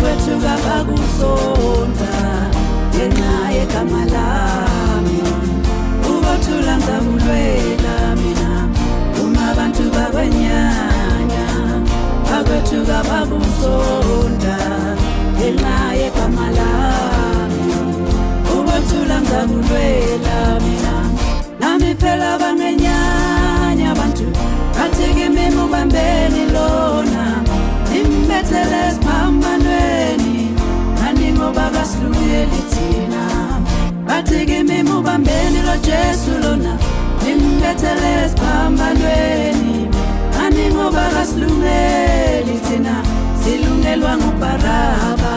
Bakwethuka bakusonda ngenxa yegama lami. Ubothula ngizakulwela mina uma abantu bakwenyanya. Bakwethuka bakusonda ngenxa yegama lami. Ubothula ngizakulwela mina. Nami phela bangenyanya abantu bathi kimi mubambeni lona nimbethele esiphambanweni nani ngoba kasilungeli thina bathi kimi mubambeni lo Jesu lona nimbethele esiphambanweni nani ngoba kasilungeli thina silungelwa nguBaraba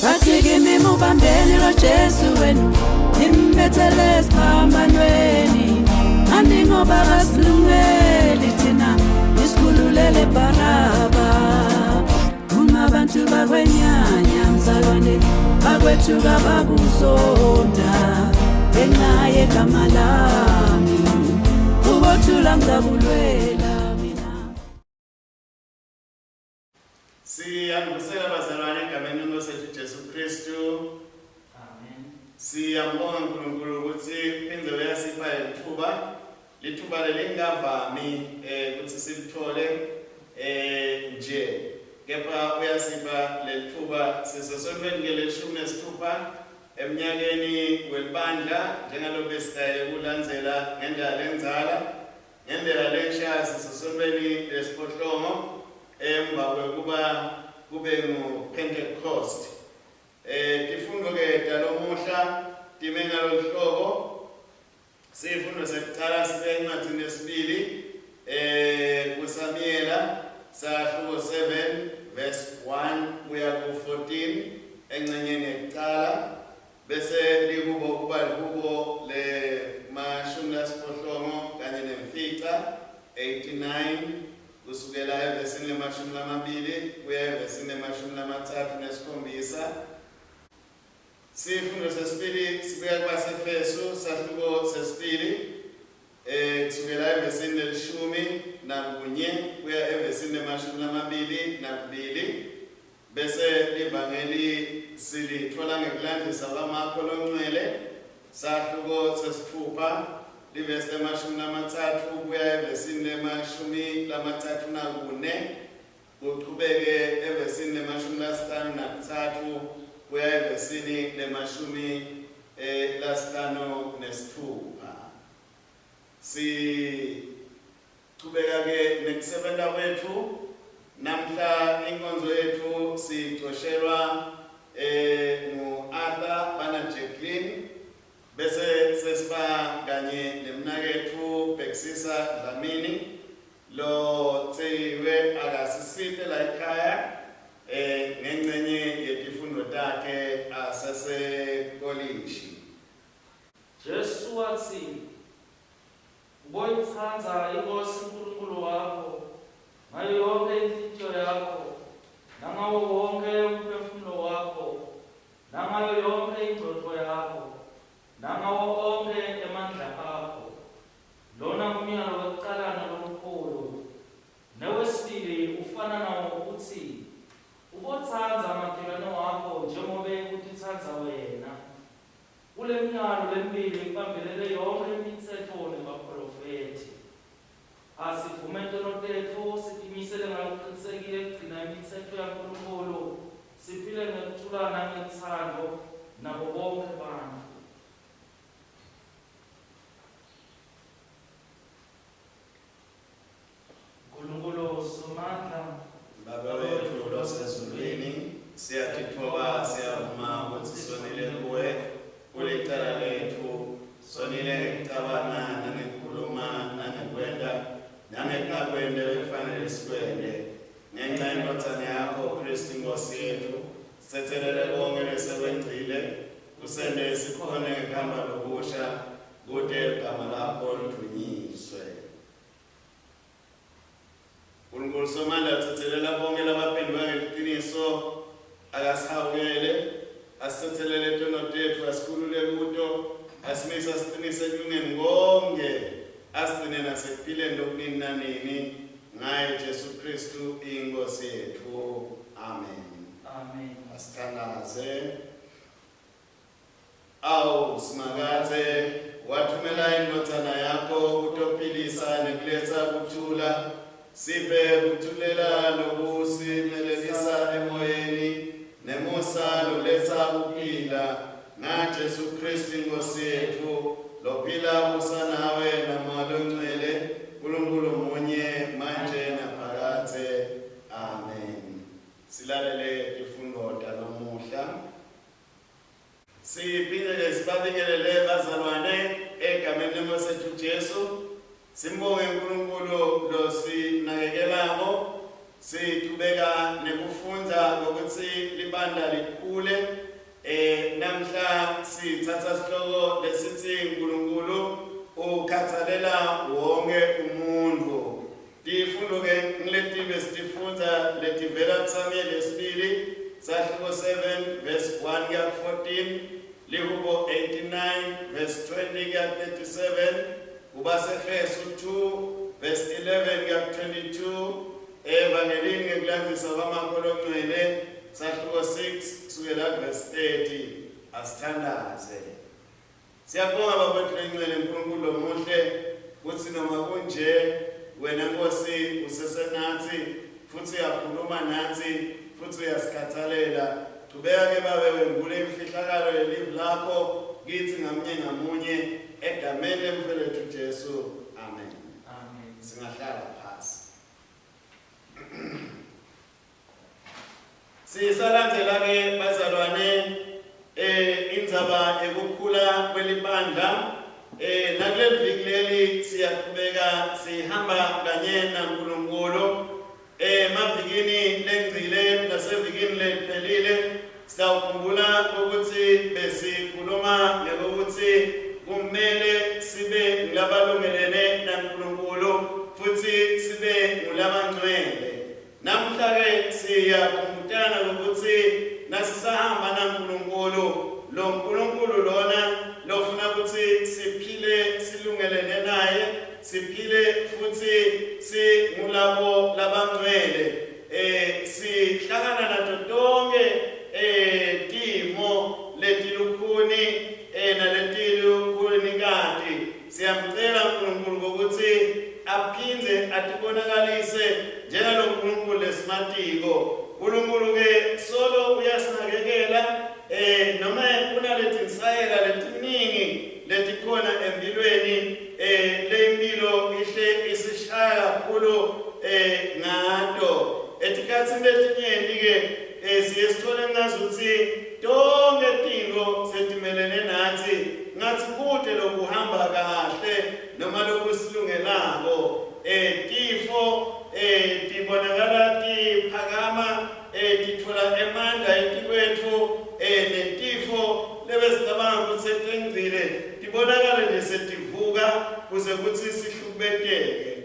bathi kimi mubambeni lo Jesu wenu nimbethele esiphambanweni nani ngoba kasilungeli thina isikhululele Baraba uma abantu bakwenyanya mzalwane bakwethuka bakuzonda ngenxa yegama lami ubothula ngizakulwela mina. Siyamvusela bazalwane egameni lenkosi yethu Jesu Kristu. Amen. Siyambonga uNkulunkulu ukuthi phinde uyasipha lethuba. Lithuba lelingavami eh ukuthi silithole eh nje. Kepha uyasipha lethuba sisesontweni ke leshumi nesithupha eminyakeni welibandla njengalokhu besitayele kulandzela ngendlela lendzala. Ngendlela lensha sisesontweni lesiphohlongo emva kwekuba kube nguPhentekhosti. Eh tifundo ke talomuhla time ngalolu hlobo. Sifundo sekuqala sibe encwadini yesibili eh kuSamuyela sahluko 7 verse 1 kuya ku-14 engxenyeni yekuqala bese likubo kuba likubo le mashumi lasiphohlongo kanye nemfica 89 kusukela evesini lemashumi lamabili kuya evesini lemashumi lamathathu nesikhombisa. Sifundo sesibili sibuya kubaseFesu sahluko sesibili eh kusukela evesini lelishumi nakunye kuya evesini lemashumi lamabili nakubili bese livangeli silithola ngekulandisa kwaMakho loncwele sahluko sesitfupha livesi lemashumi lamathathu kuya evesini lemashumi lamathathu nakune kuchubeke evesini lemashumi lasihlanu nakutsatfu kuya evesini lemashumi eh, lasihlanu nesitfupha. Sichubeka ke nekusebenta kwetfu namhla inkonzo yetfu sicoshelwa eh ngu-Arthur bana Jacqueline bese sesiba kanye nemnaketfu Bhekisisa Dlamini lo tseyiwe akasisite la ekhaya eh ngencenye yetifundo takhe asesekolishi. Jesu watsi, Uboyitsandza iNkhosi Nkulunkulu wakho ngayo yonkhe inhlitiyo yakho, nangawo wonkhe umphefumulo wakho, nangayo yonkhe ingcondvo yakho, nangawo onkhe emandla akho. Lona ngumyalo wekucala nalomkhulu. Newesibili ufana nawo utsi, Ubotsandza makhelwane wakho njengobe utitsandza wena. Kulemiyalo lemibili kubambelele yonkhe imitsetfo nebapholofethi. Asivume tono tetfu, sitimisele ngalokucinisekile kugcina imitsetfo yaNkulunkulu, siphile ngekuthula nangelutsandvo nabo bonkhe bantfu. Nkulunkulu Somandla. Baba wetfu losezulwini, siyatitfoba siyavuma kutsi sonile kuwe, kulicala letfu, sonile ngekucabanga nangekukhuluma nangekwenta nangekungakwenti ebekufanele sikwente. Ngenca yeNdvodzana yakho Khristu iNkhosi yetfu, sitsetselele konkhe lesekwengcile, usente sikhone ngekuhamba lokusha kute ligama lakho lidvunyiswe. Nkulunkulu Somandla utsetselela bonke labaphenduka ngeliciniso, akasihawukele, asitsetselele tono tetfu, asikhulule kuto, asimise asiqinise ekulungeni konke, asigcine nasekuphileni lokunini nanini, ngaye Jesu Khristu iNkhosi yetfu. Amen. Amen. Asithandaze. Awu Simakadze, wathumela indvodzana yakho kutophilisa nekuletsa kuthula. Siphe kuthulela lokusimelelisa emoyeni nemusa loletsa kuphila ngaJesu Kristu iNkosi yetfu lophila busa nawe naMoya Longcwele, Nkulunkulu munye manje naphakadze. Amen. Silalele tifundvo talomuhla. Siphinde-ke sibabingelele bazalwane egameni leNkosi yethu Jesu. Simbonge uNkulunkulu losinakekelako. Sichubeka nekufundza ngokuthi libandla likhule. Eh namhla sithatha sihloko lesithi uNkulunkulu ukhathalela wonke umuntu. Tifundo-ke ngileti besitifundza letivela kuSamuyeli yesibili sahluko 7 verse 1 kuya ku-14, Lihubo 89 verse 20 kuya ku-37, kubaseFesu 2 verse 11 kuya ku-22, eVangelini ngekulandzisa kwaMakho loNgcwele sahluko 6 kusukela verse 30. Asithandaze. Siyabonga Baba wethu lengcwele Nkulunkulu lomuhle kutsi noma kunje wena Nkosi usesenatsi futsi uyakhuluma natsi futsi uyasikhathalela. Chubeka ke Babe wembule imfihlakalo yelivi lakho kitsi ngamunye ngamunye egameni lemfelethu Jesu. Amen. Amen. Singahlala phasi. Sisalandzela ke bazalwane eh indzaba yekukhula kwelibandla eh nakuleli viki leli siyaqhubeka sihamba kanye naNkulunkulu eh mavikini lengcile nasevikini leliphelile sitawukhumbula ukuthi besikhuluma ngekuthi kumele sibe ngulabalungelene naNkulunkulu futhi sibe ngulabangcwele Namuhla-ke siyakhumbutana ukuthi nasisahamba naNkulunkulu, lo Nkulunkulu lona lofuna ukuthi siphile silungelene naye, siphile futhi singulabo labangcwele. Eh sihlangana nato tonke eh timo letilukhuni eh naletilukhuni kati. Siyamcela uNkulunkulu ukuthi aphindze atibonakalise njengalo Nkulunkulu lesimatiko. Nkulunkulu ke solo uyasinakekela eh noma kunaletinsayela letiningi letikhona empilweni eh lempilo ihle isishaya kakhulu eh ngato. Etikhatsini letinyenti ke eh siye sithole ngazuthi tonke tintfo setimelene natsi Ngatsi kute lokuhamba kahle noma lokusilungelako. Eh, tifo eh, tibonakala tiphakama eh, titfola emandla etikwetfu eh, netifo lebesicabanga kutsi setengcile tibonakale nje setivuka kuze kutsi sihlukubeteke.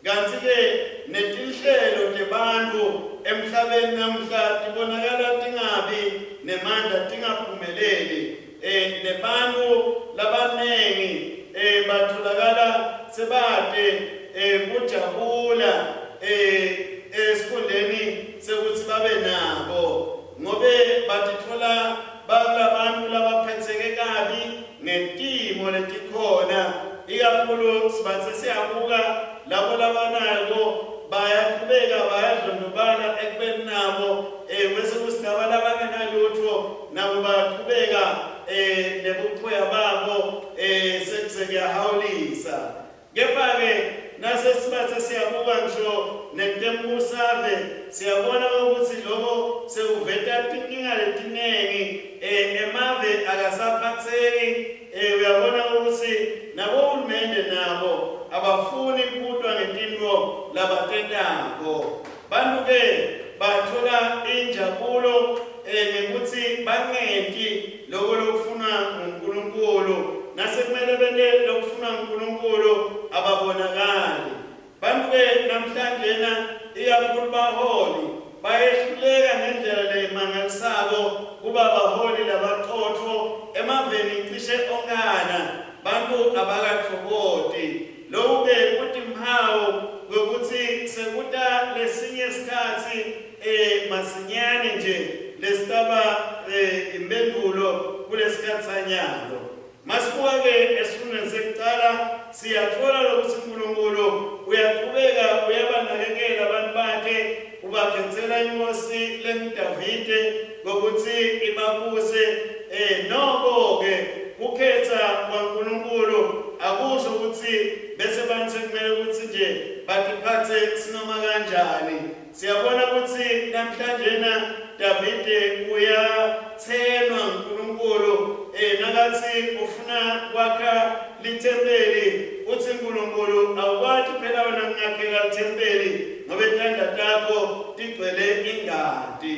Kantsi-ke netinhlelo tebantfu emhlabeni namuhla tibonakala tingabi nemandla, tingaphumeleli. E, nebantfu labanengi e, batfolakala sebate e, kujabula e, esikhundleni sekutsi babe nako ngobe batitfola bakulabantu labaphetseke kabi ngetimo letikhona ikakhulu sibatse siyabuka labo labanako bayaqhubeka bayadlondlobala ekubeni nabo um bese kuthi laba labangenalutho nabo bayaqhubeka um nebuphuya babo um sekuze kuyahawulisa. Kepha-ke nasesibathe siyabuka ngisho netembusave siyabona ukuthi loko sekuveta tinkinga letinengi eh, emave akasaphatseki eh, uyabona ukuthi nabohulumende nabo abafuni kubutwa ngetintfo labatentako. Bantfu-ke batfola injabulo eh, ngekutsi bangenti loko lokufunwa nguNkulunkulu. Nasekumele bente lokufunwa nguNkulunkulu ababonakali. Bantfu-ke namhlanjena ikakhulu baholi bayehluleka ngendlela lemangalisako kuba baholi labacotfo emaveni cishe onkana bantfu abakatfokoti. Loku-ke kutimphawu kwekutsi sekuta lesinye sikhatsi eh masinyane nje. lesitaba eh, impendulo kulesikhathi sanyalo. Masibuka-ke esifundweni sekucala siyatfola lokuthi uNkulunkulu uyaqhubeka uyabanakekela abantu bakhe ubakhethela inkosi lenguDavide ngokuthi ibabuse eh noko-ke kukhetha kwaNkulunkulu akusho ukuthi bese bantu sekumele ukuthi nje batiphathe sinoma kanjani. Siyabona ukuthi namhlanjena Davide uyathenwa nguNkulunkulu eh nakathi ufuna kwakha lithempeli uthi uNkulunkulu awukwathi phela wena ngingakhela lithempeli ngoba itandla takho tigcwele ingati.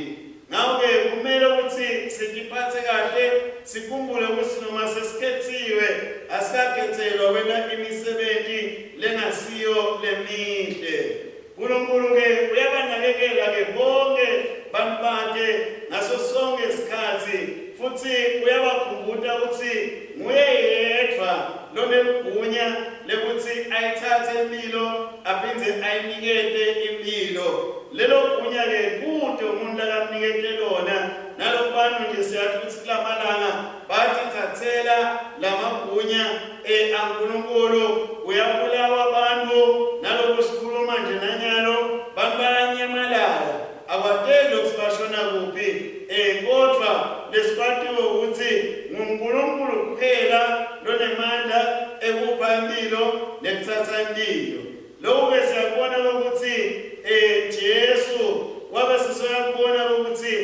Ngakho-ke kumele ukuthi sitiphathe kahle sikhumbule ukuthi noma sesikhethiwe asikakhethelwa kwenta imisebenzi lengasiyo lemihle. Nkulunkulu-ke uyabanakekela-ke bonke bantu bakhe ngaso sonke isikhathi futhi uyabakhumbuta ukuthi nguye yedwa loneligunya lekuthi ayithathe impilo aphinde ayinikete impilo. Lelo gunya-ke kute umuntu akamnikete lona naloku bantu nje siyathi ukuthi kulamalanga batithathela lamagunya E aNkulunkulu uyabulawa abantu naloku sikhuluma nje nanyalo bantu bayanyamalala akwateki lokuthi bashona kuphi eh kodwa lesikwatiwe ukuthi nguNkulunkulu kuphela lonemandla ekupha impilo nekuthatha impilo. Lokhu-ke siyakubona ukuthi eh Jesu wabe sisoyakubona ukuthi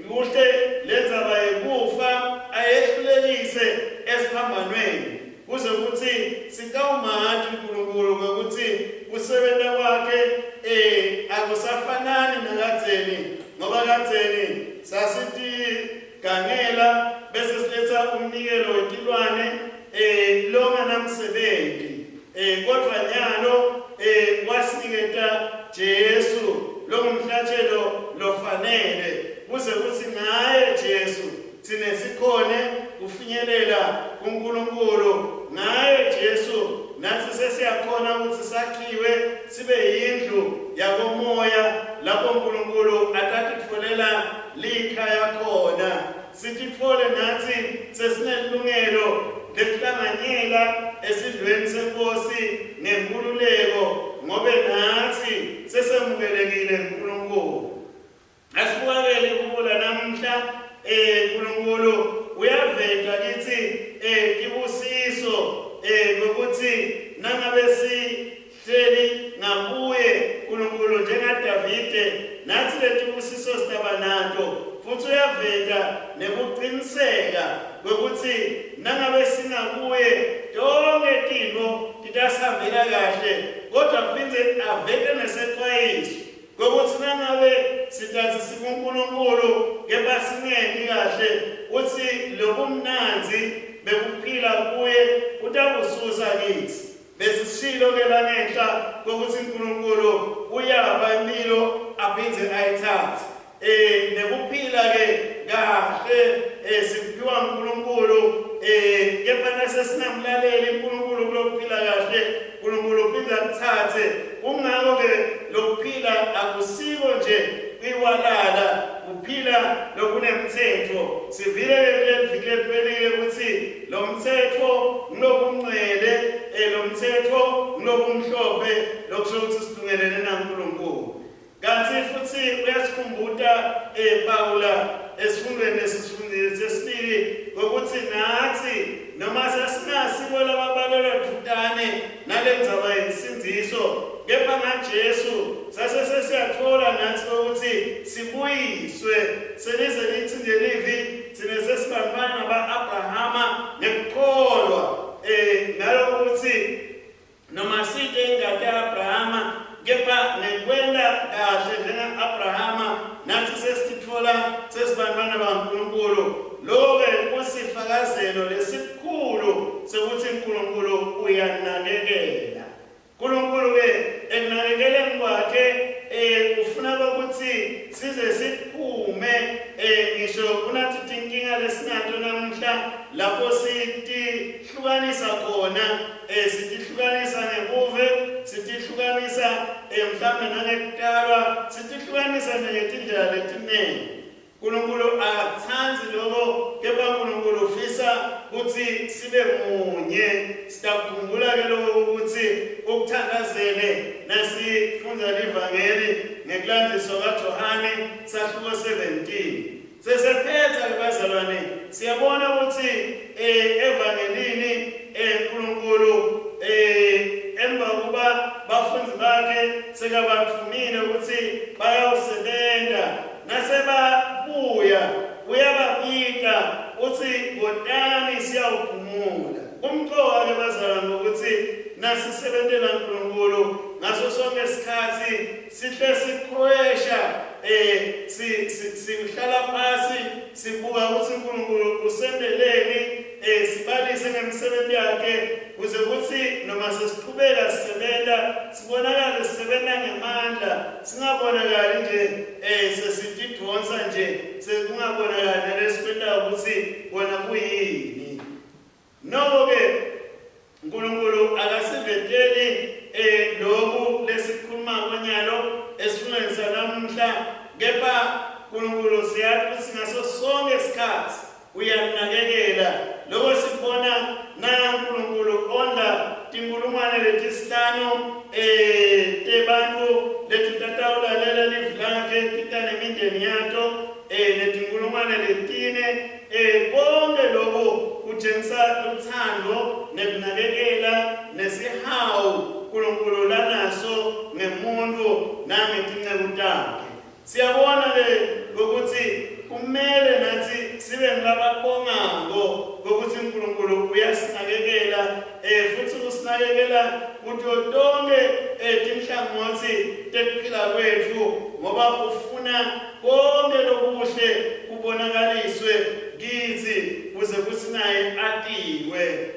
kuhle lenzaba yekufa ayehlulekise esiphambanweni kuze ukuthi sikawumati uNkulunkulu ngokuthi kusebenza kwakhe eh akusafanani nakadzeni ngoba kadzeni sasithi gangela bese siletha umnikelo wetilwane eh longanamsebenzi Eh kodwa nyalo eh wasiniketa Jesu longumhlatshelo lofanele kuze kuthi ngaye Jesu thina sikhone kufinyelela kuNkulunkulu ngaye Jesu nathi sesiyakhona ukuthi sakhiwe sibe yindlu yakomoya lapho uNkulunkulu atatitfolela likhaya khona Sititfole natsi sesinelilungelo lekuhlanganyela esidlweni seNkhosi ngenkhululeko ngobe natsi sesemukelekile nguNkulunkulu. Asibukakele ihubo lanamuhla eh uNkulunkulu uyaveta kitsi eh tibusiso eh ngokuthi nangabe si Hleli ngakuye Nkulunkulu njengaDavide natsi letibusiso sitaba nato futsi uyaveta nekuqiniseka kwekutsi nangabe singakuye tonkhe tintfo titasihambela kahle kodwa kuphindze avete nesecwayiso kwekutsi nangabe sitatsi sikuNkulunkulu kepha singenti kahle utsi lobumnandzi bekuphila kuye utakususa kitsi. Besishilo ke la ngenhla kokuthi uNkulunkulu uyapha impilo aphinde ayithathe. Eh nekuphila ke kahle eh sikuphiwa uNkulunkulu eh kepha nasesingamlaleli uNkulunkulu kulokuphila kahle uNkulunkulu uphinde akuthathe. Kungako ke lokuphila akusiko nje kwiwalala kuphila lokunemthetho. Sivile ke kuleli viki leliphelile ukuthi Lo mthetho ngilobungcwele, eh lo mthetho ngilobumhlophe lokusho ukuthi silungelene naNkulunkulu. Kanti futhi uyasikhumbuta eh Pawula esifundweni esisifundile sesibili ngokuthi nathi noma sasingasiko lababalelwa dvutane nalendzaba yensindziso kepha ngaJesu sase sesiyathola nathi ukuthi sibuyiswe selize lithi nje livi Thina sesibantwana ba-Abrahama ngekukholwa eh ngaloko ukuthi noma site ingati ya-Abrahama kepha ngekwenta kahle njenga-Abrahama nathi sesititfola sesibantwana baNkulunkulu. Lokho-ke kusifakazelo lesikhulu sekuthi uNkulunkulu uyanakekela. Nkulunkulu-ke ekunakekeleni kwakhe eh ufuna ukuthi size siphume eh ngisho kunathi tinkinga lesinato namuhla lapho sitihlukanisa khona eh sitihlukanisa ngebuve sitihlukanisa eh mhlawumbe nangekutalwa sitihlukanisa ngetindlela letiningi. Nkulunkulu akakutsandzi loko, kepha Nkulunkulu ufisa kutsi sibe munye. Sitakukhumbula-ke loko kutsi ukuthandazele nasifundza livangeli ngekulandiswa kwaJohane sahluko 17. Sesephetha-ke bazalwane, siyabona kutsi eh, evangelini eh, Nkulunkulu eh, emva kokuba bafundzi bakhe sekabatfumile kutsi bayawusebenta Nasebabuya uyababita utsi kotani siyawuphumula. Kumcoka-ke bazalwane ukuthi nasisebentela Nkulunkulu ngaso sonke isikhathi sihle sikhwesha eh sihlala phasi sibuka ukuthi uNkulunkulu usendeleni eh sibalise ngemisebenzi yakhe kuze kuthi noma sesiqhubeka sisebenza sibonakale sisebenza ngemandla singabonakali nje eh sesitidonsa nje sekungabonakali nalesikwentayo ukuthi kona kuyini. Noko ke uNkulunkulu akasiveteli eh lokhu lesikhuluma konyalo esifundweni sanamuhla kepha uNkulunkulu siyazi ukuthi ngaso sonke isikhathi Uyanakekela. Loko sikubona naNkulunkulu ondla tinkulungwane letisihlanu eh tebantfu letitatawulalela livi lakhe tita nemindeni yato eh netinkulungwane letine eh konke lokhu kutshengisa luthando nekunakekela nesihawu uNkulunkulu lanaso ngemuntu nangetinceku takhe. Siyabona ke ukuthi kumele nathi sibe ngilababongako ukuthi uNkulunkulu uyasinakekela eh futhi usinakekela kuto tonke eh, tinhlangothi tekuphila kwethu ngoba ufuna konke lokuhle kubonakaliswe kithi kuze kuthi naye atiwe.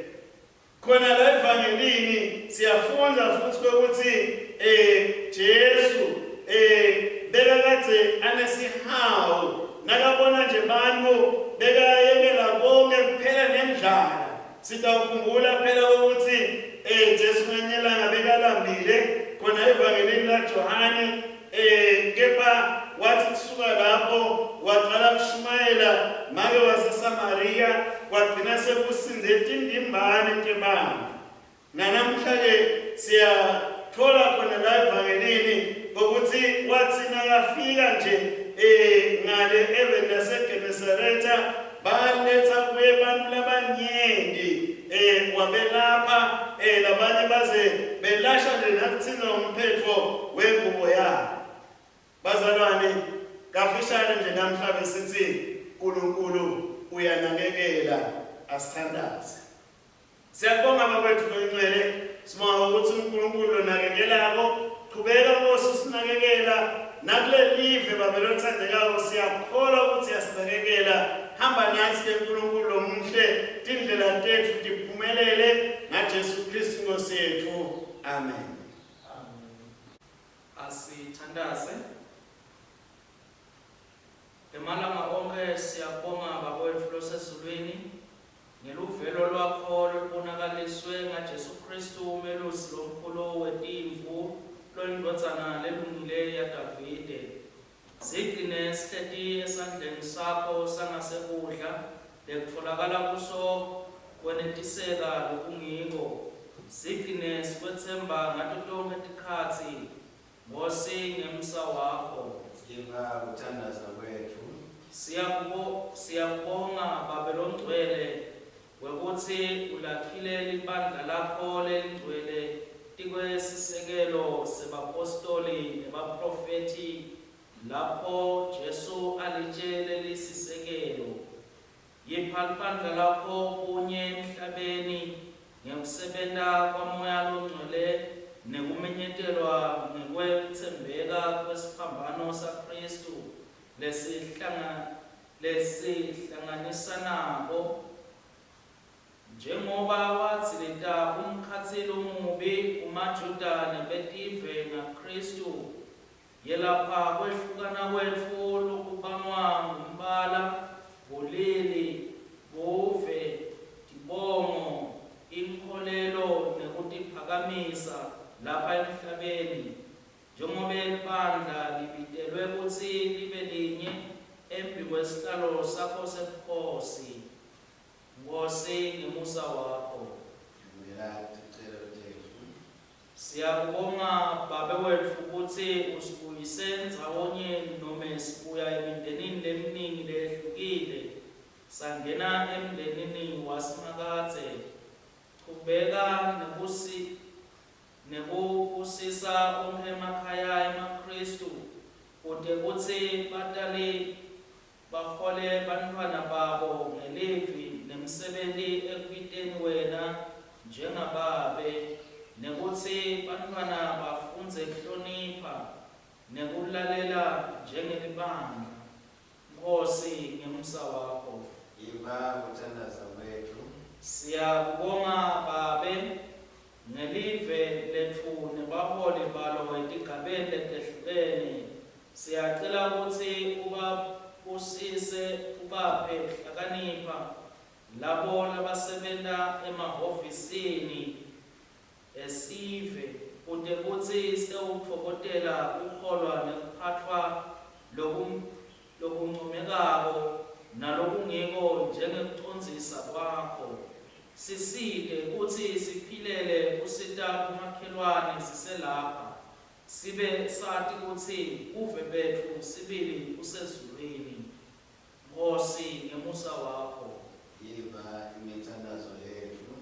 Khona la evangelini siyafunda futhi ukuthi eh Jesu eh bekakade anesihawu nakabona nje bantu bekayekela konke kuphela nendlala sitawukhumbula phela ukuthi eh Jesu ngelinye ilanga bekalambile khona evangelini laJohane Eh kepha wathi kusuka lapho waqala kushumayela make waseSamariya kwagcina sekusindze tindimbane tebantfu. Nanamuhla-ke siyathola khona la evangelini ukuthi wathi nakafika nje eh ngale eveni laseGenesaretha baletha kuye abantu labanyenti eh wabelapha eh labanye baze belasha nje nakuthinga umphetho wengubo yakhe. Bazalwane kafishane nje namhla besithi uNkulunkulu uyanakekela asithandaze. Siyakubonga bakwethu loyingcwele, sibonga ukuthi uNkulunkulu lonakekelako, qhubeka Nkosi usinakekela nakulelive babe lothandekako siyakholwa ukuthi uyasinakekela. Hamba nathi ke Nkulunkulu lomuhle, tindlela tetfu tiphumelele ngaJesu Kristu Nkosi yetfu. Amen. Amen. Asithandaze. Emalanga onkhe siyakubonga Baba wetfu losezulwini ngeluvelo lwakho lolubonakaliswe ngaJesu Khristu umelusi lomkhulu wetimvu loyindvodzana lelungile yaDavide. Sigcine sihleti esandleni sakho sangasekudla lekutfolakala kuso kwenetiseka lokungiko. Sigcine sikwetsemba ngato tonkhe tikhatsi Nkhosi ngemsa wakho. Siva kuthandaza kwetfu. Siyakubonga Babe loNgcwele wekutsi ulakhile libandla lakho lelingcwele tikwesisekelo sebapostoli nebaprofethi lapho Jesu alitje lelisisekelo. Yipha libandla lakho bunye emhlabeni ngekusebenta kwaMoya loNgcwele nekumenyetelwa ngekwetsembeka kwesiphambano saKhristu lesihlanganisanako. Njengoba wadzilita umkhatsi lomubi kumaJuda nebetive ngaKhristu, Yelapha kwehlukana kwetfu lokubangwa ngumbala, bulili, buve, tibongo, inkholelo nekutiphakamisa lapha emhlabeni. Njengobe libandla libitelwe kutsi libe linye. embi kwesihlalo sakho sebukhosi. Nkhosi, ngemusa wakho. Yemukela ticelo tetfu. Siyakubonga Babe wetfu kutsi usibuyise ndzawonye nome sibuya emindenini leminingi leyehlukile sangena emndenini waSimakadze. Chubeka nekusi nekubusisa onkhe emakhaya emaKhristu kute kutsi batali bahole bantfwana babo ngelivi nemsebenti ekubiteni wena njengaBabe, nekutsi bantfwana bafundze kuhlonipha nekulalela njengelibandla. Nkhosi, ngemusa wakho. Yiva kuthandaza kwetfu. Siyakubonga Babe ngelive letfu nebaholi balo etigabeni letehlukene. Siyacela kutsi ubabusise ubaphe kuhlakanipha labo labasebenta emahhovisini esive kute kutsi sitewutfokotela kuholwa nekuphatfwa lokuncomekako nalokungiko njengekucondzisa kwakho. Sisite kutsi siphilele kusita bomakhelwane siselapha, sibe sati kutsi buve betfu sibili busezulwini. Nkhosi, ngemusa wakho. Yiva imithandazo yetfu.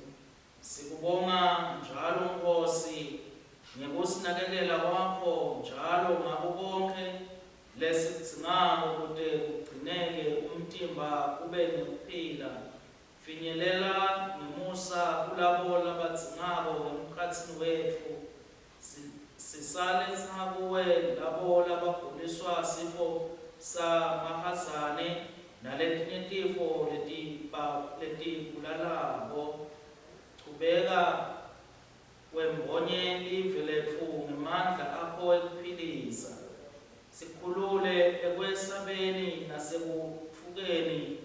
Sikubonga njalo Nkhosi ngekusinakekela kwakho njalo ngako konkhe lesikudzingako kute kugcineke umtimba ube nekuphila. Finyelela ngemusa kulabo labadzingako emkhatsini wetfu. Sisaletsa kuwe labo labaguliswa sifo samahazane naletinye tifo letibulalako. Chubeka wembonye live letfu ngemandla akho ekuphilisa. Sikhulule ekwesabeni nasekutfukeni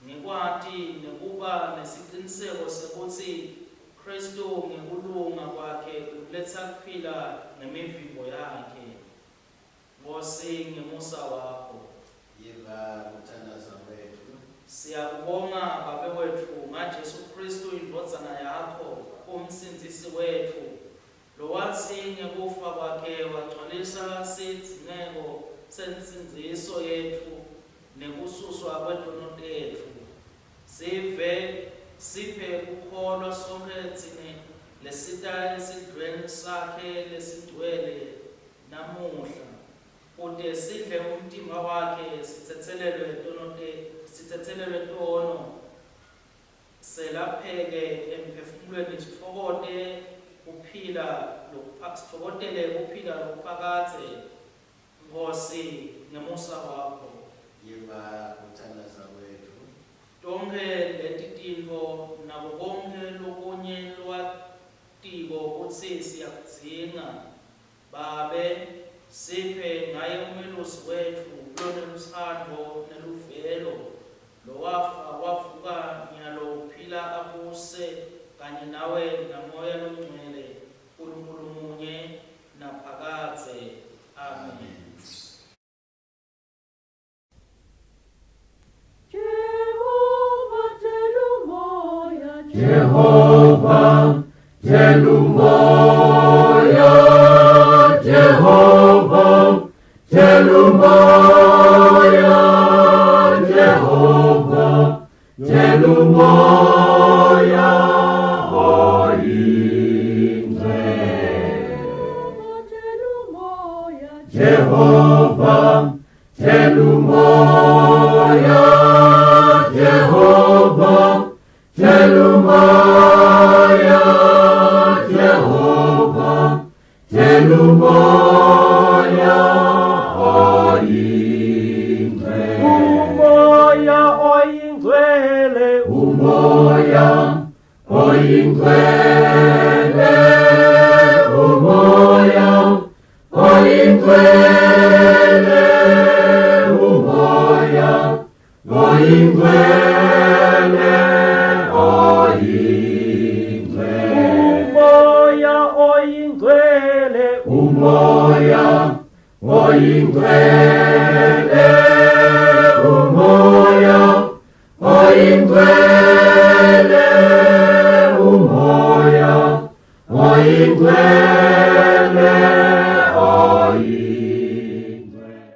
ngekwati nekuba nesiciniseko sekutsi Khristu ngekulunga kwakhe uletsa kuphila ngemivimbo yakhe. Nkhosi, ngemusa wakho. Yiva kuthandaza kwetfu. Siyakubonga, Babe wetfu, ngaJesu Khristu iNdvodzana yakho, uMsindzisi wetfu, lowatsi ngekufa kwakhe wagcwalisa sidzingeko sensindziso yetfu nekususwa kwetono tetfu. Sive siphe kukholwa sonkhe tsine lesita esidlweni sakhe lesigcwele namuhla, kute sidle umtimba wakhe sitsetselelwe tono sitsetselelwe tono, selapheke emphefumulweni sitfokote kuphila sitfokotele kuphila lokuphakadze. Nkhosi, ngemusa wakho. Yiva kuthandaza kwetfu. Tonkhe leti tintfo nako konkhe lokunye lowatiko kutsi siyakudzinga, Babe, siphe ngaye uMelusi wetfu lonelutsandvo neluvelo, lowafa wavuka nyalo uphila abuse kanye nawe naMoya loNgcwele, Nkulunkulu munye, naphakadze. Amen. Jehova, Telumoya, Jehova, Telumoya, Jehova, Telumoya, Oyingcwele. Jehova, Telumoya, Jehova, Telumoya, Jehova, Telumoya, Oyingcwele. Umoya oyingcwele, Umoya oyingcwele, umoya oyingcwele, umoya oyingcwele, oyingcwele. Umoya oyingcwele, Umoya oyingcwele, Oyingcwele.